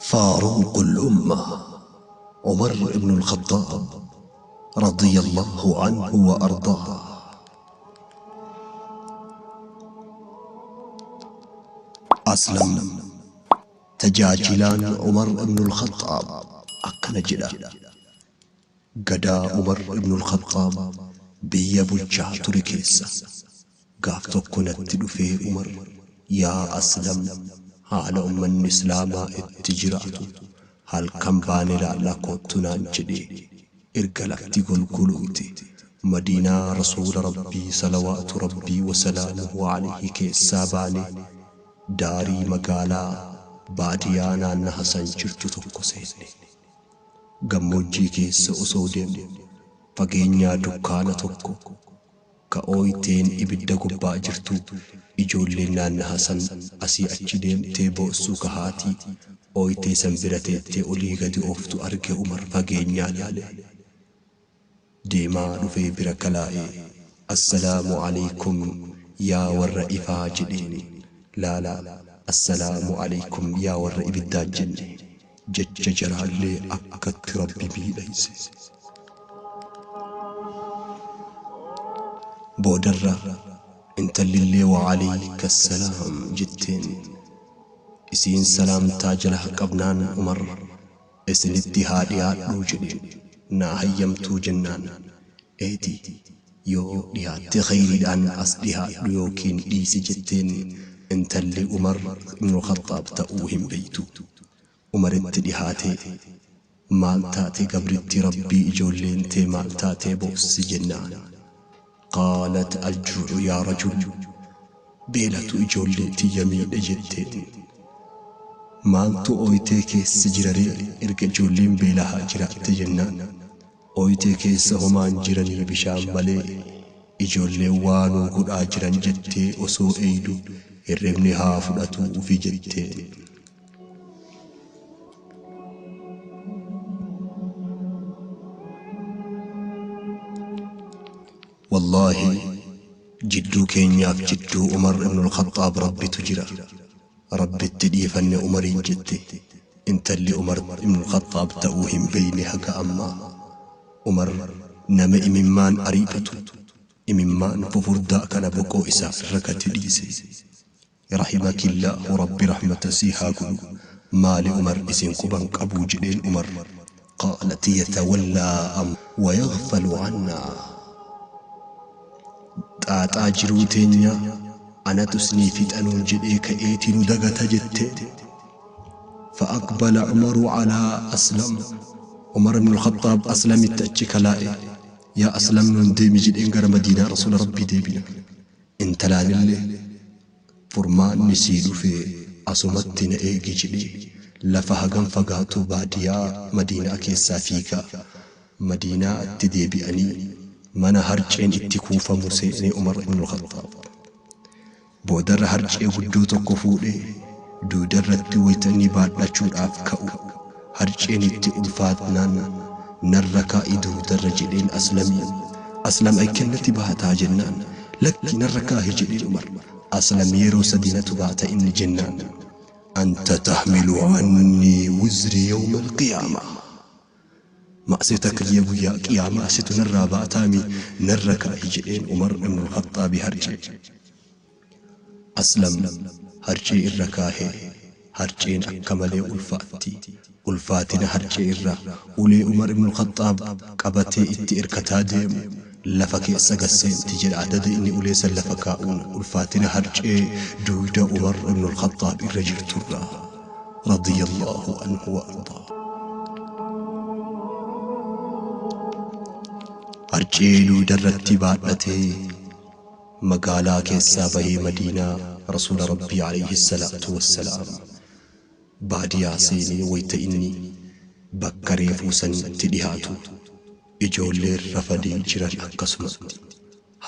Faaruuqul Umma Umar ibn al-Khattaab radiyallahu anhu wa ardaah. Aslam tajaajilaan Umar ibn al-Khattaab akkana jedha, Gadaa Umar ibn al-Khattaab biyya bulchaa ture keessa gaaf tokko natti dhufee Umar, Yaa Aslam haala ummanni Islaamaa itti jiraatu halkan baane laalla koottu naan jedhe. Erga lafti golgolooyte Madiinaa Rasuula Rabbii salawaatu Rabbii wasalaamuhu aleyhi keessaa baane daarii magaalaa baadiyaa naannaha san jirtu tokko seenne. Gammoojjii keessa osoo deemnu fageenyaa dukkaana tokko ka ooyteen ibidda gubbaa jirtu ijoolleen naannaha san asii achi deemtee boossu ka haati ooytee san bira teettee olii gadi ooftu arge Umar fageenyaa laale. Deemaa dhufee bira kalaa'ee Assalaamu aleykum yaa warra ifaa jedheen. Laalaa Assalaamu aleykum yaa warra ibiddaan jenne. Jecha jaraallee akkatti Rabbi miidhayse. Boodarra intallillee wa aleyka salaam jetteen. Isiin salaamtaa jalaa qabnaan Umar Isinitti haa dhiyaadhuu jedheen. Naa hayyamtuu jennaan, Eeti, yoo dhiyaatte kheyriidhaan as dhihaadhu yookiin dhiisi jetteen. Intalli Umar ibnul Khaxxaab ta'uu hin beeytu. Umaritti dhihaatee, Maal taate gabritti Rabbii ijoolleen tee maal taatee boossi jennaan, Qaalat aljuu'u yaa rajul, beelatu ijoollee tiyya miidhe jetteen. Maaltu ooytee keessa jiraree erga ijoolleen beelahaa jiraatte jennaan, ooytee keessa homaan jiranii bishaan malee, ijoolleen waa nuu godhaa jiran jettee osoo eeydu hirribni haa fudhatuufi jetteen. Wallaahi jidduu keenyaaf jidduu Umar ibnul Khaxxaab Rabbitu jira. Rabbitti dhiifanne Umariin jette intalli Umar ibnul Khaxxaab ta'uu hin beeyne haga ammaa. Umar nama imimmaan ariifatu, imimmaan fufurdaa kana boqoo isaa irra gadi dhiise. Rahimakillaahu Rabbi rahmata sii haa godhu maali Umar isin quban qabuu jedheen Umar qaalat yatawallaa am wayaghfalu annaa xaaxaa jiruu teenya anatu isnii fixa nuun jedhee ka'eeti nu dagata jetteen. Fa'aqbala Umaru alaa Aslam Umar ibnul Khaxxaab Aslamitti achi kalaa'e yaa Aslam nuun deemi jedheen gara Madiinaa Rasuula Rabbii deebina. Intalaanillee furmaanni sii dhufe asumatti na eegi jedhee lafa hagam fagaatu baadiyaa Madiinaa keessaa fiigaa Madiinaatti deebi'anii mana harceen itti kuufamu seene Umar ibnul Khaxxaab. Boodarra harcee guddoo tokko fuudhee duudarratti wayta inni baadhachuudhaaf ka'u harceen itti ulfaatnaan narra kaa'i duudarra jedheen Aslamiin. Aslam aykennati baataa jennaan lakki narra kaahi jedheen Umar. Aslam yeroo sadi natu baata inni jennaan anta tahmilu annii wizrii yawmal qiyaamah. Ma'siyata kiyya guyyaa qiyaamaa situ narraa baataami narra kaahi jedheen Umar ibnul Khaxxaabi harcee. Aslam harcee irra kaahe. Harceen akka malee ulfaatti. Ulfaatina harcee irra ulee Umar ibnul Khaxxaab qabatee itti erkataa deemu lafa keessa gad seenti jedha adada inni ulee san lafa kaa'uun ulfaatina harcee duuyda Umar ibnul Khaxxaab irra jirturraa. Radiyallahu anhu wa ardaa. Harcee duuyda irratti baadhatee magaalaa keessaa bahee Madiinaa Rasuula Rabbii aleyhi salaatu wassalaam baadiyaa seenee wayta inni bakka reefuu sanitti dhihaatu ijoolleen rafanii jiran akkasumatti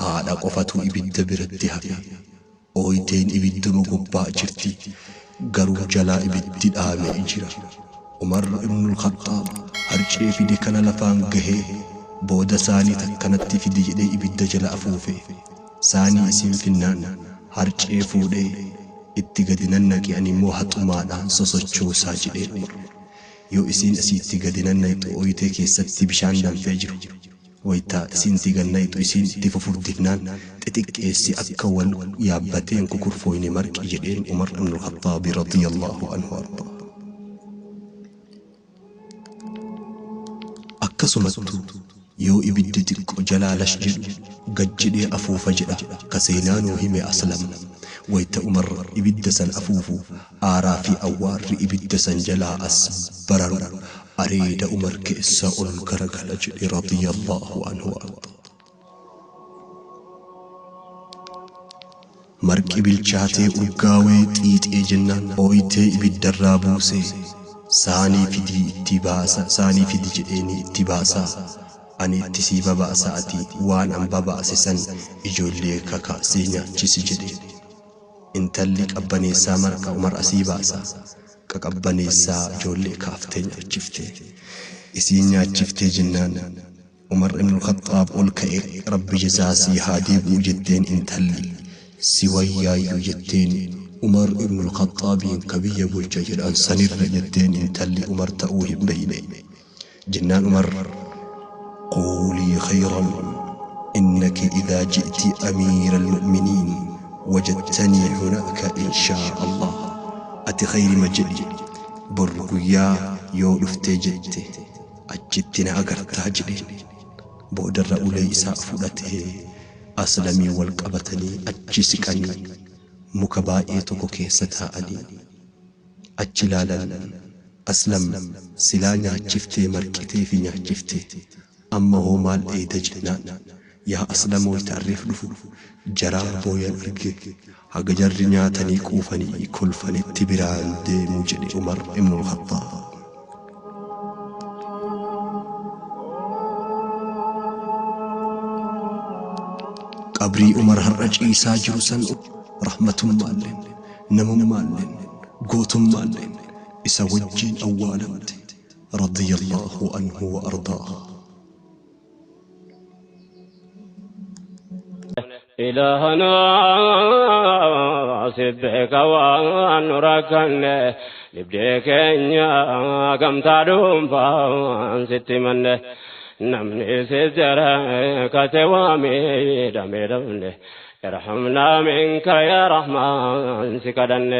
haadha qofatu ibidda biratti hafe. Ooyteen ibidduma gubbaa jirti garuu jalaa ibiddi dhaamee jira. Umar ibnul Khaxxaab harcee fide kana lafaan gahee booda saanii takka natti fidi jedhee ibidda jala afuufe. Saanii isiin finnaan harcee fuudhee itti gadi nannaqe animmoo haxumaadhaan sosochoosaa jedheen Umar. Yoo isiin asiitti gadi nannayxu ooyitee keessatti bishaan danfee jiru. Wayta isiinti gannayxu isiin itti fufurdifnaan xixiqqeessi akka wal yaabbateen kukurfooyne marqi jedheen Umar ibn al-Khaxxaabi radiyallahu anhu ardaa. Akkasumattu yoo ibiddi xiqqo jalaa lash jedhu gad jedhee afuufa jedha ka seenaa nuu hime Aslam. Wayta Umar ibidda san afuufu aaraa fi awwaarri ibidda san jalaa as bararu areeda Umar keessa ol garagala jedhe radiyallahu anhu wa ardaa. Marqi bilchaatee urgaawee xiixee jennaan ooyitee ibiddarraa buusee saanii fidii itti baasa saanii fidi jedheenii itti baasaa ani itti sii babaasa ati waan an babaase san ijoollee kakaasee nyaachisi jedhe. Intalli qabbaneessaa marqa Umar asii baasa qaqabbaneessaa ijoollee kaaftee nyaachiftee. Isiin nyaachiftee jennaan Umar ibn Khaxxaab ol ka'e Rabbi jazaa sii haa deebi'u jetteen intalli si wayyaayyuu jetteen Umar ibn Khaxxaabiin ka biyya bulcha jedhan sanirra jetteen intalli Umar ta'uu hin beeyne. Jennaan Umar quulii khayran innaki idhaa ji'ti amiira almu'miniin wajadtanii hunaaka inshaa Allah. Ati khayrima jedhi bor guyyaa yoo dhuftee jette achitti na agartaa jedheen. Boodarra ulee isaa fudhatee Aslamii wal qabatanii achi siqanii muka baay'ee tokko keessa taa'anii achi ilaalan. Aslam silaa nyaachiftee marqitee fi nyaachiftee amma hoo maal eeyda jennaan yaa Aslam wayta arriif dhufu jaraa booyan arge haga jarri nyaatanii quufanii kolfanitti biraan deemu jedhe Umar ibn al-Khaxxaab. Qabrii Umar har'a ciisaa jiru san rahmatummaalleen namummaalleen gootummaalleen isa wajjiin awwaalamte radiyallahu anhu wa ardaah. إلهنا سبك وأن ركن لبديك كم تعلم فان ست من نمني سجر كتوامي دمي دمني ارحمنا منك يا رحمن سكدن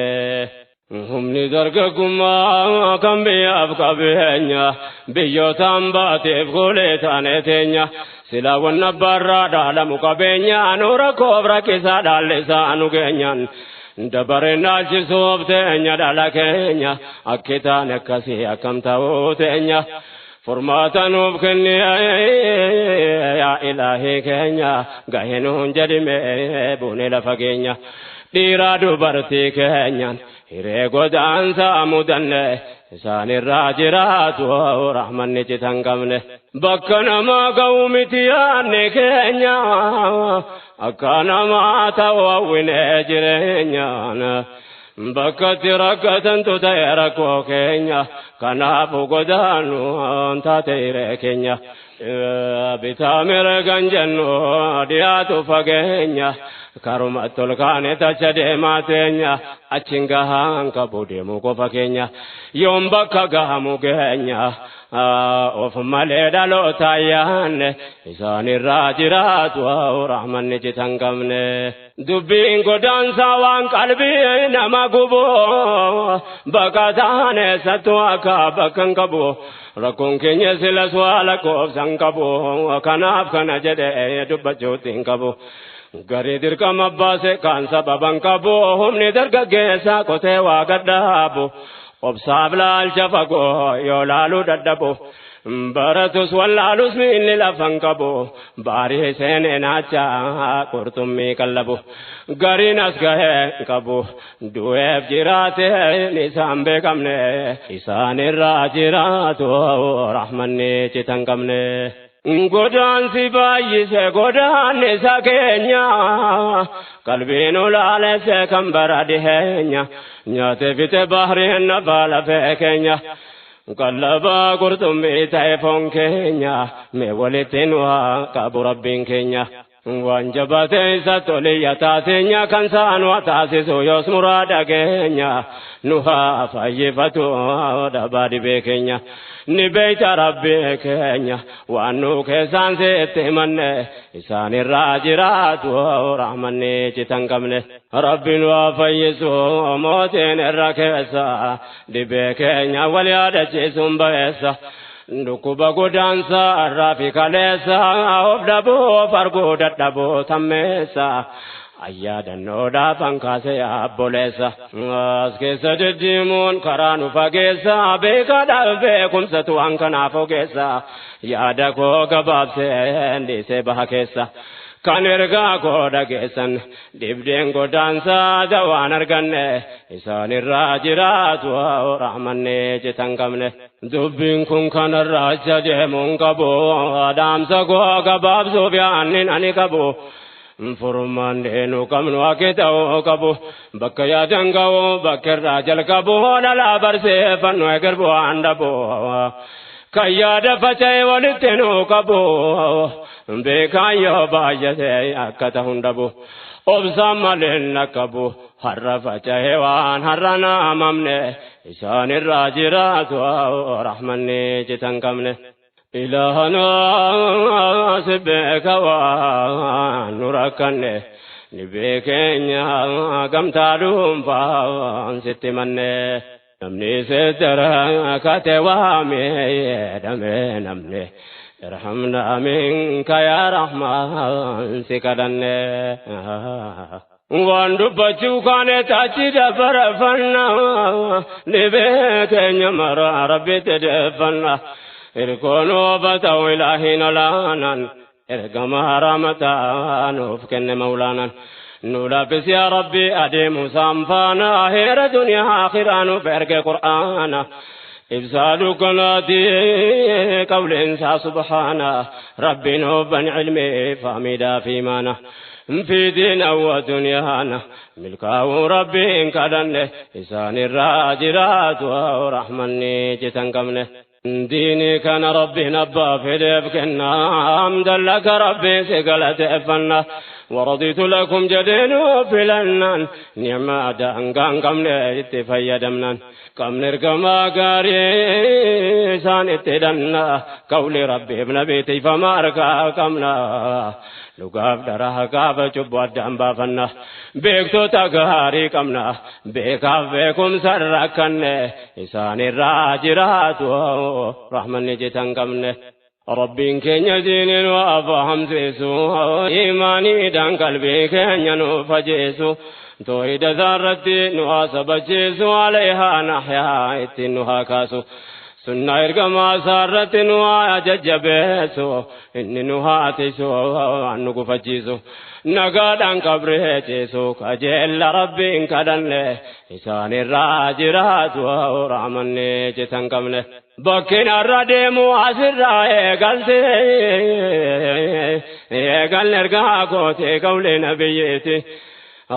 humni dargaggummaa kan biyyaaf qabeenya biyyootaan baateef golee taane teenya silaa wanna barraa dhaalamu qabeenya nu rakkoof rakkisaa dhaallisaa nu geenyaan dabareen dhaalchisuuf teenya dhala keenya akki taane akkasii akkam ta'uu teenya furmaata nuuf kenni yaa ilaahii keenya gahee nuun jedhime buune lafa keenya dhiiraa dubartii keenyaan hiree godaansa mudanne isaanirraa jiraatu rahmanni citan qabne bakka namaa ga'u miti yaadne keenya akka namaa ta'u hawwine jireenyaan bakkatti rakkatantu ta'e rakkoo keenya kanaafu godaanu taate hiree keenya bitaa mirgan jennu dhiyaatu fageenya karuma tolkaane tacha deemaa teenya achin gahaan qabu deemuu qofa keenya yoom bakka gahamu geenya of malee dhaloota yaanne isaanirraa jiraatu rahmanni citan qabne. Dubbiin godaansaa waan qalbii nama gubu bakka taane sattu akka bakka hin qabu rakkoon keenya silas waa lakkoofsa hin qabu kanaaf kana jedhee dubbachuutti hin qabu. Garii dirqama baase kaan sababan qabu humni dargaggeessaa qotee waa gadhaabu obsaaf laalcha fagoo yoo laaluu dadhabu baratus wallaalus miilli lafan qabu baarii seenee naacha qurxummii qallabu gariin as gahee qabu du'eef jiraate isaan beekamne isaanirraa jiraatu rahmanni citan qabne. Godaansi baay'ise godaannisa keenya qalbiin ulaalesse kan bara dhiheenya nyaate fite bahriin nafa lafee keenya qallabaa qurxummii ta'e foon keenya mee walitti nu haa qabu rabbiin keenya. Waan jabaatee isa toliyya taateenya kan saan waa taasisu yoos muraada keenya nu haa fayyifatu dhabaa dhibee keenya ni beeyta rabbii keenya waan nu keessaan sitti himanne isaan irraa jiraatu rahmanni citan qabne rabbiin waa fayyisu mootiin irra keessa dhibee keenya wal yaadachiisuun ba'eessa. Dhukkuba godaansa irraa fi kaleessa of dhabuu farguu dadhabuu tammeessa ayyaadannoo kaasee abboleessa. As keessa deddeemuun karaa nu fageessa beekaadhaaf beekumsatu waan kanaaf ogeessa yaada koo gabaabsee dhiisee baha keessa. Kan ergaa koo dhageessan dhibdeen godaansa dawaan arganne isaan irraa jiraatu rahmanne citan qabne. Dubbiin kun kanarraa acha deemuun qabu dhaamsa koo gabaabsuuf yaannin ani qabu. Furmaanne nu qabnu akka ta'uu qabu bakka yaadan ga'u bakka irraa jalqabu dhalaa barseeffannu eger bu'aan dhabu. Kan yaada faca'e walitti nu qabu beekaan yoo baay'ate akka ta'u hin dhabu. Obsaan malee na qabu har'a faca'e waan har'a naamamne isaan irraa jiraatu rahmanni citan qabne. Ilaahana si beeka waan nu rakkanne ni beekeenya gamtaa dhuunfaan sitti manne. Namni seddara kate waamee dame namni irhamna minka yaa rahmaan si kadhanne. Waan dubbachuu kaane tachi dabarfanna ni beekeenya mara rabbitti deeffanna. Irkoon oobata ilaahiin olaanaan ergama rahmataa nuuf kenne maulaanaan. نلبس يا ربي أديم سامفانا هير دنيا آخرة نفرق قرآنا إبسال قناتي قول إنسا سبحانه ربي نوبا علمي فامدا في مانا في دين ودنيانا ملكاه ربي إن كدن إسان الراجرات ورحمني جتنكمنه ديني كان ربي نبا في دفكنا حمدا لك ربي سقلت أفنا ورضيت لكم جدين فلنان نعم دان كم اتفيدمنا كم نركما قاري سان اتدنا قول ربي ابن بيتي فما أركا كمنا لقاف درها كاف جب ودام بافنا بيكتو تغاري كمنا بيكاف بيكم سركن إسان الراجرات رحمن جتن كمنا ربين كن دين وأفهم سيسو إيماني دان قلبي كن نفجيسو توحيد ذرتي نواسب جيسو عليها نحيا اتنها كاسو سنة إرقما سارت نوا ججبيسو إني نهاتيسو أنك فجيسو نقادان قبريتيسو كجل ربين كدن إسان الراجرات ورحمني جتن قمنه Bakkin har'a deemu asirraa eegalte eegalle ergaa kootee qawlee nabiyyeeti.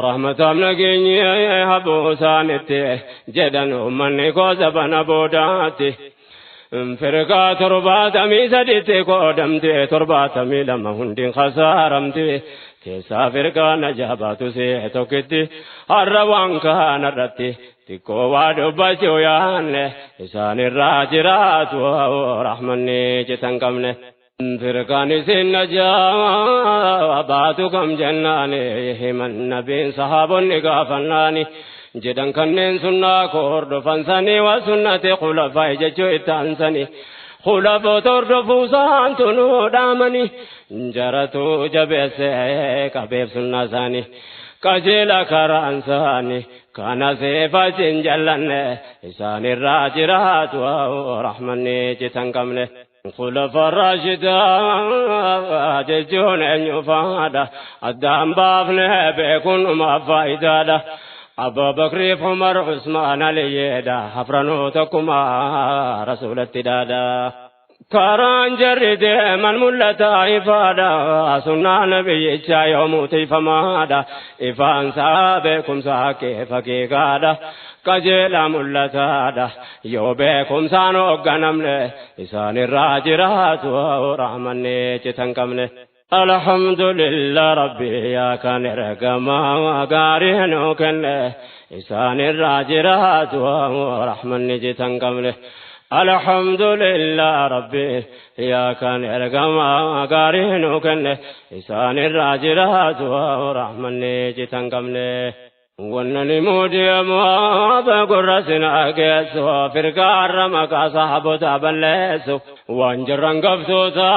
Rahmataaf nageenyi haboo isaanitti jedhan uummanni koo sabana boodaatti. Firqaa 73tti qoodamte 72 hundi khasaaramte keessaa firqaa najaabaatu see tokkitti har'a waan kanarratti. Xiqqoo waa dubbachuu yaanne isaan irraa jiraatu rahmanni citan qabne. Firqaan isin najaa baatu kam jennaani himan nabiin sahaabonni gaafannaani jedhan kanneen sunnaa koo hordofan sanii waa sunnati khulafaa jechuu itti aansanii. Khulafoota hordofuu isaantu nu dhaamani jaratu jabeesse qabeef sunnaa isaanii. Qajeela karaan isaanii kana seefachin jallanne isaan irraa jiraatu rahmanni citan qabne. Khulafa raashidaa jechuun eenyu faadha addaan baafne beekuun dhumaaf faayidaadha. Abaa Bakriif Umar Usmaan Aliyyeedha hafranuu tokkuma rasuulatti dhaadha. Karaan jarri deeman mul'ataa ifaadha sunnaa nabiyyichaa yoomuu tiifamaadha ifaansaa beekumsaa keefa keekaadha qajeela mul'ataadha yoo beekumsaan hoogganamne isaan irraa jiraatu rahmanni citan qabne. Alhamdulillah rabbi yaa kan ergamaa gaarii nuu kenne isaan irraa jiraatu rahmanni jitan qabne. Alhamdulillah rabbi yaa kan ergamaa gaarii nuu kenne isaan irraa jiraatu rahmanni jitan qabne. Wannani mudiyamu gurra sinaa geessu firqaarra maqaa sahaabota balleessu waan jirran gabtoota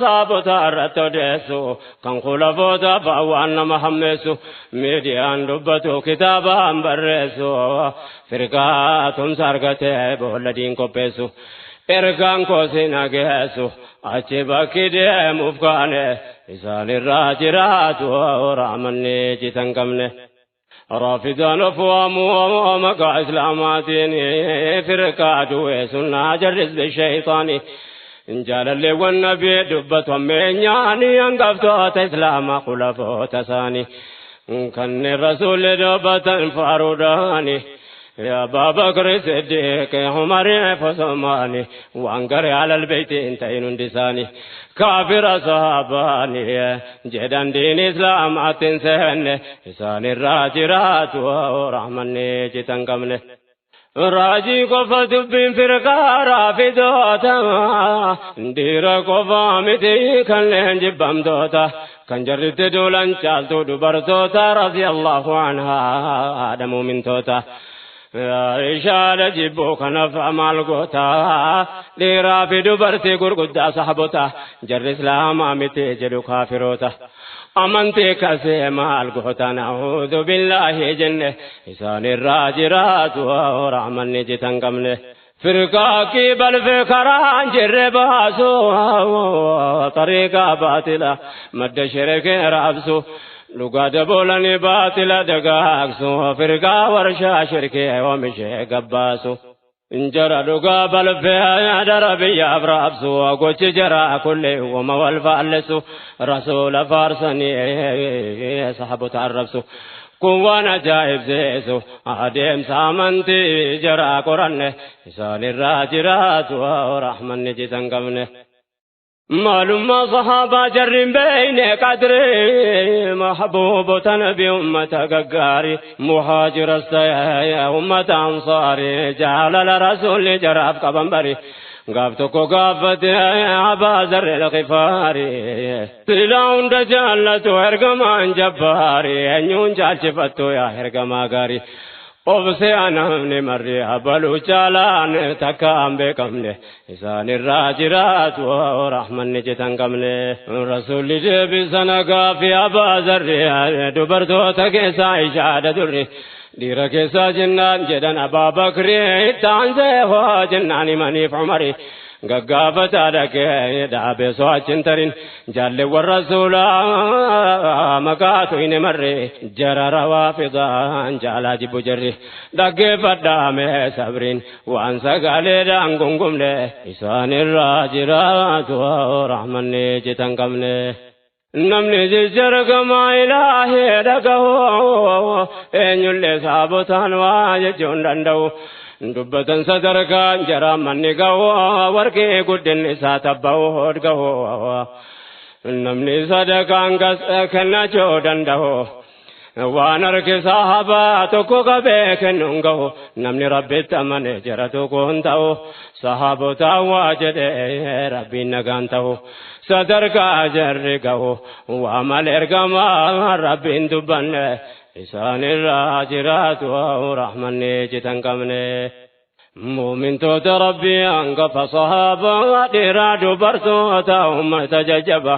sahaabota irratti odeessu kan khulafoota fa'a waan nama hammeessu miidiyaan dubbatu kitaabaan barreessu firqaa tumsa argatee boolla diin qopheessu ergaan koo sinaa geessu achi bakki deemuuf kaane isaan irraa jiraatu rahmanni jitan qabne. رافضان فوامو مقا إسلاماتين فرقا دوي سنة جرس بالشيطان جال اللي والنبي دبتهم من يعني أنقفتوت إسلام خلفو تساني كان الرسول دبتا فاروداني يا بابا بكر صديق عمر فسماني وانقر على البيت انتين دساني كافر صحاباني جدان دين اسلام اتنسن إسان الراجرات ورحمن جتن قمن راجي قفا دبين فرقا رافضوتا دير قفا متي كان جبام دوتا كان جرت دولان چالتو دبرتوتا رضي الله عنها آدمو من توتا Ishaadha jibbuu kanaaf maal goota dhiiraa fi dubartii gurguddaa sahaabota jarri islaamaa miti jedhu kaafiroota amantii kasee maal goota na'uudhu billaahi jenne isaan irraa jiraatu rahmanni jitan qabne. Firqaa balfee karaan jirre baasu tariiqaa baatila madda shirkee raabsu. Dhugaa daboolanii baatila dagaagsu firqaa warshaa shirkee oomishee gabbaasu. Jara dhugaa balfee dara biyyaaf raabsu gochi jara kullee uuma wal faallesu rasuula faarsanii sahaabota arrabsu. Kun waan ajaa'ibsiisu adeemsa amantii jara qoranne isaan irraa jiraatu rahmanni jitan qabne. معلوم صحابة جرم بين قدري محبوب تنبي أمة ققاري مهاجر السيا أمة أنصاري جعل الرسول جراب قبنبري قابتك قافت أبا ذر الغفاري تلاون دجالة هرقمان جباري أنيون جال شفتو يا هرقما قاري Obse anamni marri abalu caalaan takkaan beekamne isaan irraa jiraatu rahmanni jitan qabne. Rasuulli deebisana gaaffii abbaa zarri dubartoota keessaa ishaadha durri dhiira keessaa jennaan jedhan abbaa bakri ittaan seefoo jennaan himaniif umari. Gaggaafata dhaqee dhaabee so'achin tarin jaalleewwan rasuulaa maqaatu hin marre jara rawaafidaan jaalaa jibbu jarri dhaggeeffadhaame sabriin waan sagaleedhaan gungumne isaan irraa jiraatu rahmanni jitan qabne. Namni jijjargamaa ilaahee dhagahu eenyullee saabotaan waa jechuun danda'u. Dubbatan sadarkaan jara manni gahu warqee guddinni isaa tabba'u hodgahu. Namni sadakaan kennachuu danda'u waan harki sahabaa tokko qabee kennuun gahu namni rabbitti amane jara tokko hin ta'u sahabotaan waa jedhee rabbiin nagaan ta'u sadarkaa jarri gahu waa malee ergamaa rabbiin dubbanne. Isaan irraa jiraatu rahmanni jitan qabne. Muumintoota rabbii hangafa sahaabaa dhiiraa dubartoota uummata jajjaba.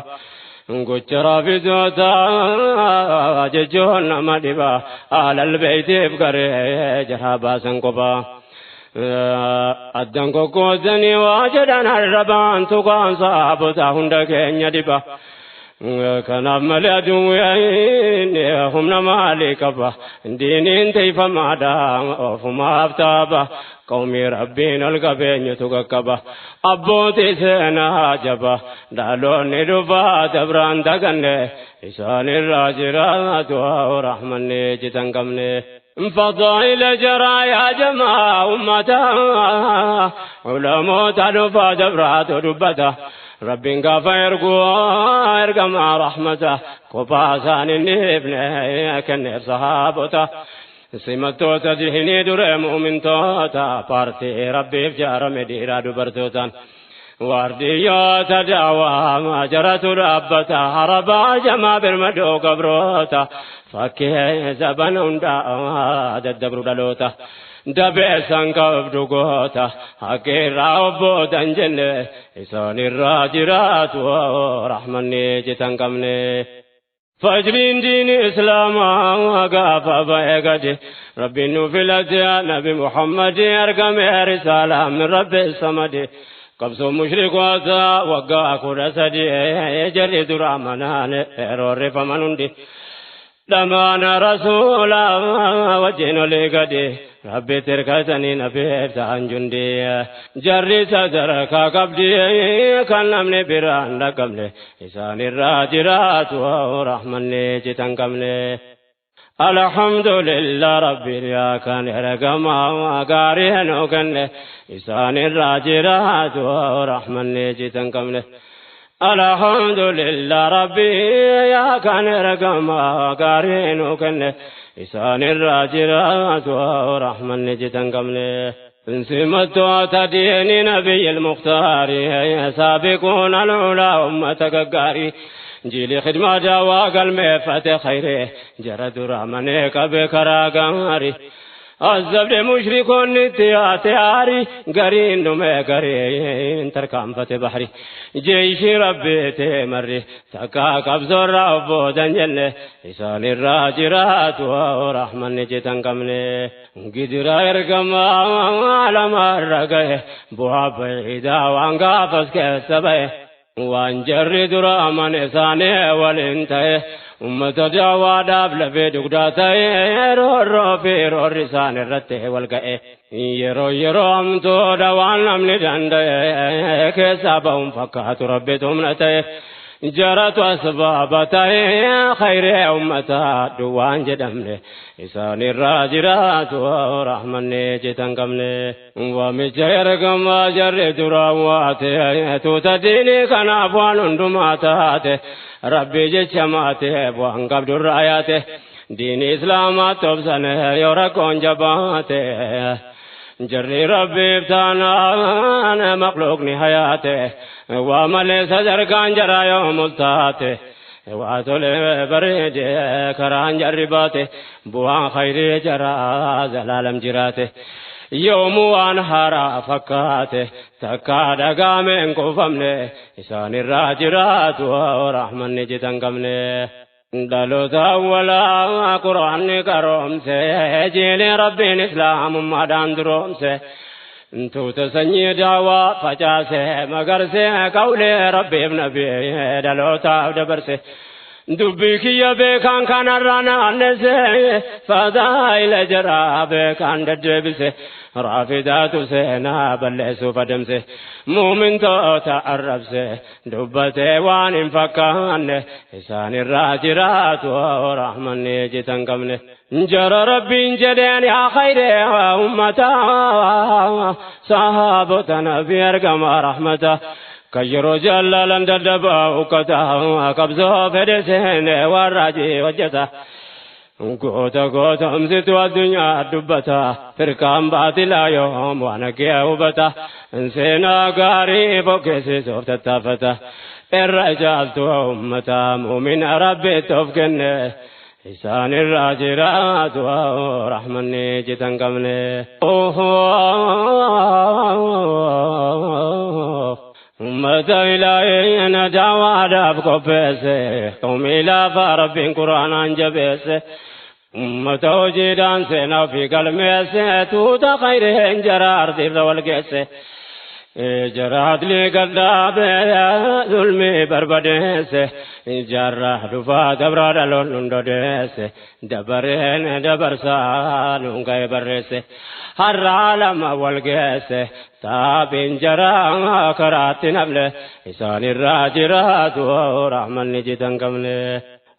Gocha raafizoota jechuun nama dhiba alal beeytiif garee jaraa baasan kophaa. Addan kokkoosanii waa jedhan arrabaan tuqaan sahaabota hunda keenya dhiba. Kanaaf malee aduun humna maalii qaba diiniin teeffamaadha ofumaaf taaba qawmii rabbiin ol qabeenyutu qaqqaba abbootii seenaa jaba dhaloonni dhufaa dabraan daganne isaan irraa jiraatu rahmanni jitan qabne. فضائل جرى يا جماعة أمتا علماء دفا دبرات دبتا Rabbiin gaafa erguu ergamaa rahmata kophaa isaan inni ibne kenneef sahaabota. Simattoota diinii duree mu'mintoota paartii rabbiif jaarame dhiiraa dubartootaan. Waardiyyoota daawaa jaratu dhaabbata harabaa jamaa birmadoo gabroota fakkii zaban hundaa daddabru dhaloota. Dabeessan qabdu goota haqirraa obbootan jenne isaan irraa jiraatu rahmanni citan qabne. Fajriin diini islaamaa gaafa ba'e gadi rabbiin nu filate nabi Muhammad argame risaalaa min rabbi samadi. Qabsoo mushrikoota waggaa 13 jarri dura manaan roorrifaman hundi. Dhamaana rasuula wajjin olii gadi rabbi tirkatanii nabiif ta'an jundi. Jarri sadarkaa qabdi kan namni biraan dhaqqabne isaan irraa jiraatu rahmanni citan qabne. Alhamdulillah rabbi yaa kan ergamaa gaarii nu kenne isaan irraa jiraatu rahmanni citan qabne. Alhamdulillah rabbi yaa kan ergamaa gaarii nu kenne isaan irraa jiraatu rahmanni citan qabne. Simattoota diini nabiyyi al-mukhtaari saabiquun al-ulaa ummata gaggaarii. Jili khidmaa daawaa galmeeffate khayree jara dura manee qabe karaa gaarii. Azabde mushrikoonni itti yaate aarii gariin dhume gariin tarkaanfate bahri. Jeeshi rabbi marri takka qabsoorraa obbootan jenne isaan irraa jiraatu rahmanni citan qabne. Gidira ergamaa lamarra gahe bu'aa bayidaa waan gaafas keessa bahe. Waan jarri dura amane isaanii waliin ta'e ummata daawaadhaaf lafee dugdaa ta'e roorroo fi roorri isaan irratti wal ga'e. Yeroo yeroo hamtuudha waan namni danda'e keessaa ba'uun fakkaatu rabbi humna ta'e. Jaratu asbaaba ta'e khayree ummataa duwwaan jedhamne isaan irraa jiraatu rahmanni citan qabne. Waamicha ergamaa jarri duraan waate tuuta diinii kanaaf waan hundumaa taate rabbi jecha maate bu'aan qabdurraa yaate diinii islaamaa tobsane yoo rakkoon jabaate. Jarri rabbiif taanaan maqluuqni hayaate waa malee sadarkaan jaraa yoo multaate waa tole bareede karaan jarri baate bu'aan khayrii jaraa zalaalam jiraate. Yoomuu waan haaraa fakkaate takkaa dhagaame hin kuufamne isaan irraa jiraatu rahmanni citan qabne. Dhaloota awwalaa quraanni qaroomse jiilee rabbiin islaamummaadhaan duroomse. Tuuta sanyii daawaa facaase magarsee qawlee rabbiif nabii dhalootaaf dabarse. Dubbii kiyya beekaan kanarraa naannese fadaa'ila jaraa beekaan deddeebise. Raafidaatu seenaa balleessuuf adamse muumintoota arrabse dubbatee waan hin fakkaanne isaan irraa jiraatu rahmanni citan qabne. Jara rabbiin jedheen yaa khayree ummataa sahaabota nabii ergamaa rahmata. Kan yeroo jaalalan daddabaa ukkata qabsoo fedhe seenee waan raajii hojjeta. Goota gootomsitu addunyaa dubbata firqaan baatilaa yoom waan haggee hubata seenaa gaarii fokkeessisuuf tattaafata irra caaltu ummata muumina rabbitti of kenne isaan irraa jiraatu rahmanni citan qabne. Ummata ilaaheen daawaadhaaf qopheesse qawmii laafaa rabbiin quraanaan jabeesse. Ummata hojiidhaan seenaa fi galmeesse tuuta khayreen jara ardiirra wal geesse. Jara adlii gadhaabe zulmii barbadeesse jaarraa dhufaa dabraa dhaloon hundodeesse dabareen dabarsaa nuun ka'e barreesse. Har'aa lama wal geesse taabiin jaraa karaatti nafle isaan irraa jiraatu rahmanni citan qabne.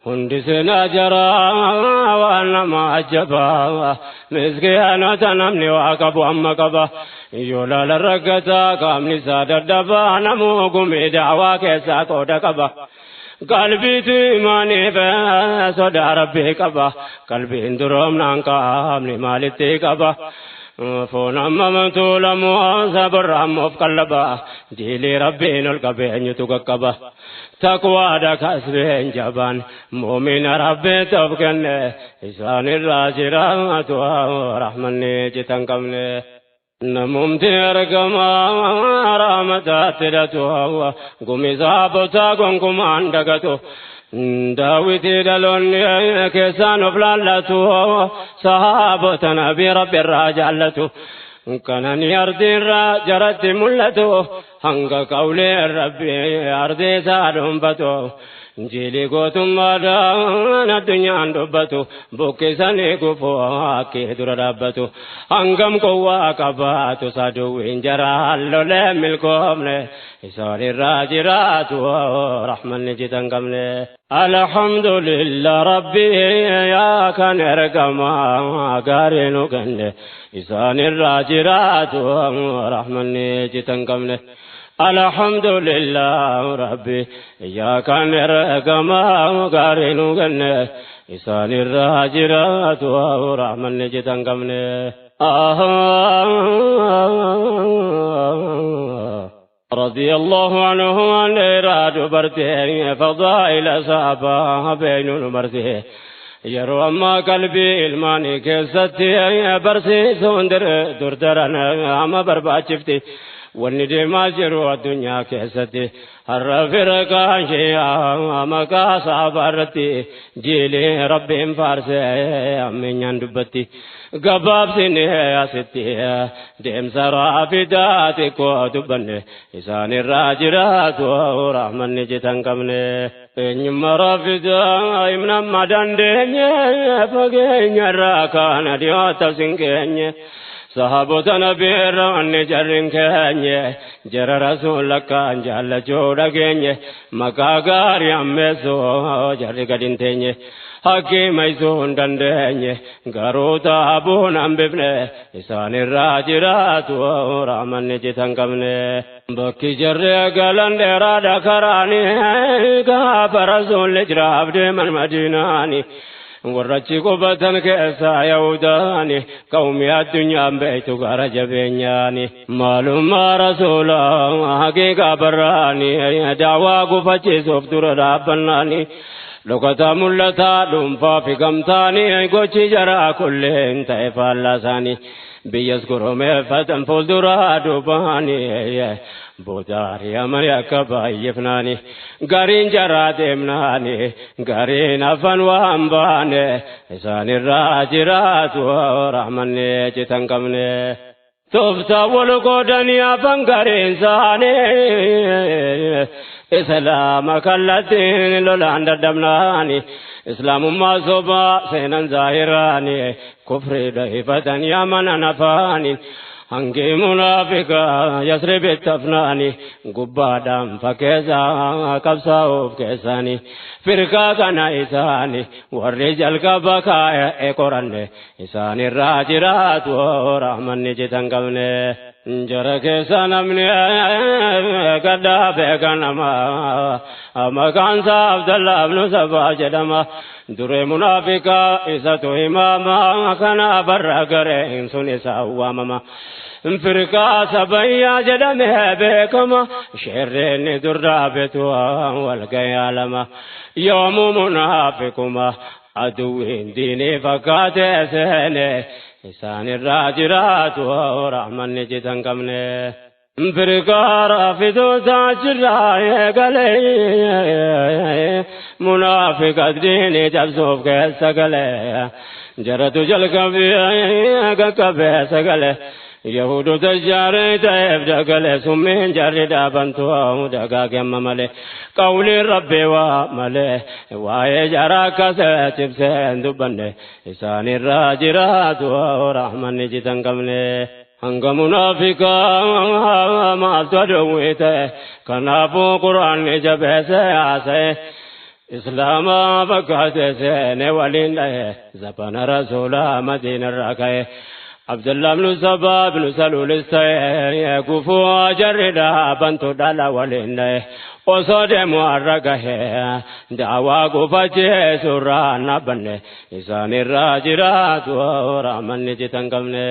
Hundi seenaa jaraa waan nama ajjabaa miskiyaanota namni waa qabu amma qaba yoo laala raggataa qaamni isaa dadhabaa namuu gumii daawaa keessaa qooda qaba. Qalbiitu imaaniif sodaa rabbii qaba qalbiin duroomnaan qaamni maalitti qaba. Foon amma tuulamu sabarra ammoo of qallaba diilii rabbiin ol qabeenyutu qaqqaba. Taqwaadha kasbeen jabaan muumina rabbiin of kenne isaan irraa jiraatu rahmanni citan qabne. Namumti argamaa rahmataatti hidhatu gumi saabotaa gonkumaan dagatu. Daawwitii dhaloonni keessaan of laallatu sahaabota nabii rabbi irraa jaallatu. Kanani ardiirraa jaratti mul'atu hanga qawlee rabbi ardii isaa dhuunfatu. Injiilii gootummaadhaan addunyaan dubbatu buqqisanii gufuu akka dura dhaabbatu. Hangam qowwaa qabaatu saduwwiin jaraan lolee milkoomne isaan irraa jiraatu rahmanni jitan qabne. Alhamdulillah rabbi yaa kan ergamaa gaarii nu kenne isaan irraa jiraatu rahmanni jitan qabne. Alhamdulillah rabbi yaa kan ergamaa gaarii nu kenne isaan irraa jiraatu rahmanni jitan qabne. رضي الله عنه عن إراد برته فضائل صحابة بين المرته yeroo ammaa qalbii ilmaanii keessatti barsiisuun durdaran amma barbaachifti. Wanni deemaa jiru addunyaa keessatti har'a firqaan shi'aa maqaa sahabaa irratti jiilee rabbiin faarsee ammeenyaan dubbatti. Gabaabsine asitti deemsa raafidaa xiqqoo dubbanne isaan irraa jiraatu rahmanni jitan qabne. Eenyummaa raafidaa himna amma dandeenye fageenya irraa kaana dhiyoota sin geenye. Sahaabota nabii irra wanni jarri keenye jara rasuula akkaan jaallachuu dhageenye maqaa gaarii ammeessuu jarri gad hin teenye. Hakkii maysuu hin dandeenye garuu taabuun hambifne isaan irraa jiraatu rahmanni citan qabne. Bakki jarri galan dheeraadha karaani gaafa rasuulli jiraaf deeman madiinaani. Warrachi qubatan keessaa yahudaani qawmi addunyaan beektu gara jabeenyaani. Maalummaa rasuulaa haqiiqaa barraani daawaa gufachiisuuf dura dhaabbannaani. Dhokata mul'ataa dhuunfaa fi gamtaani gochi jaraa kulleen ta'e faallaa isaanii. Biyyas goromeeffatan fuulduraa duubaani booda ari'amanii akka baay'ifnaani. Gariin jaraa deemnaani gariin hafan waan baane isaan irraa jiraatu rahmanni citan qabne. Tooftaa wal qoodanii hafan gariin isaanii islaama kallattiin lolaan dadhabnaani. Islaamummaa sobaa seenan zaahiraani kufrii dhahifatan yamanan afaani. Hangi munaafiqaa yasribitti hafnaani gubbaadhaan fakkeessaa qabsaa'uuf keessaani. Firqaa kana isaani warri jalqaba kaa'e qoranne isaan irraa jiraatu rahmanni citan qabne. Jara keessa namni gaddaa beekanama maqaan isaa Abdallaa ibnu Sabaa jedhama. Duree munaafiqaa isatu himaama kana barra gareen sun isaa waamama. Firqaa sabayyaa jedhamee beekama sherreen dur dhaabetu wal gayaalama. Yoomuu munaafiquma aduwwiin diinii fakkaatee seene isaan irraa jiraatu rahmanni citan qabne. Firqaa raafidoota achirraa eegalee munaafiqa diinii cabsuuf keessa galee jaratu jalqabee qaqqabee sagalee. Yahudoota jaaree ta'eef dagalee summiin jarri dhaabantu dagaagama malee qawliin rabbii waa malee waa'ee jaraa akkasee cibsee hin dubbanne isaan irraa jiraatu rahmanni citan qabne. Hanga munaafiqaa maaltu aduwwii ta'e kanaafuu quraanni jabeessee haasa'e. Islaama fakkaate seene waliin dhahe zabana rasuulaa madiinarraa ka'e. Abdullah ibn Sabaa ibn Saluulis ta'e gufuu jarri dhaabantu dhala waliin dhahe. Osoo deemu har'a gahe daawaa gufachiisurraa dhaabbanne isaanirraa jiraatu rahmanni citan qabne.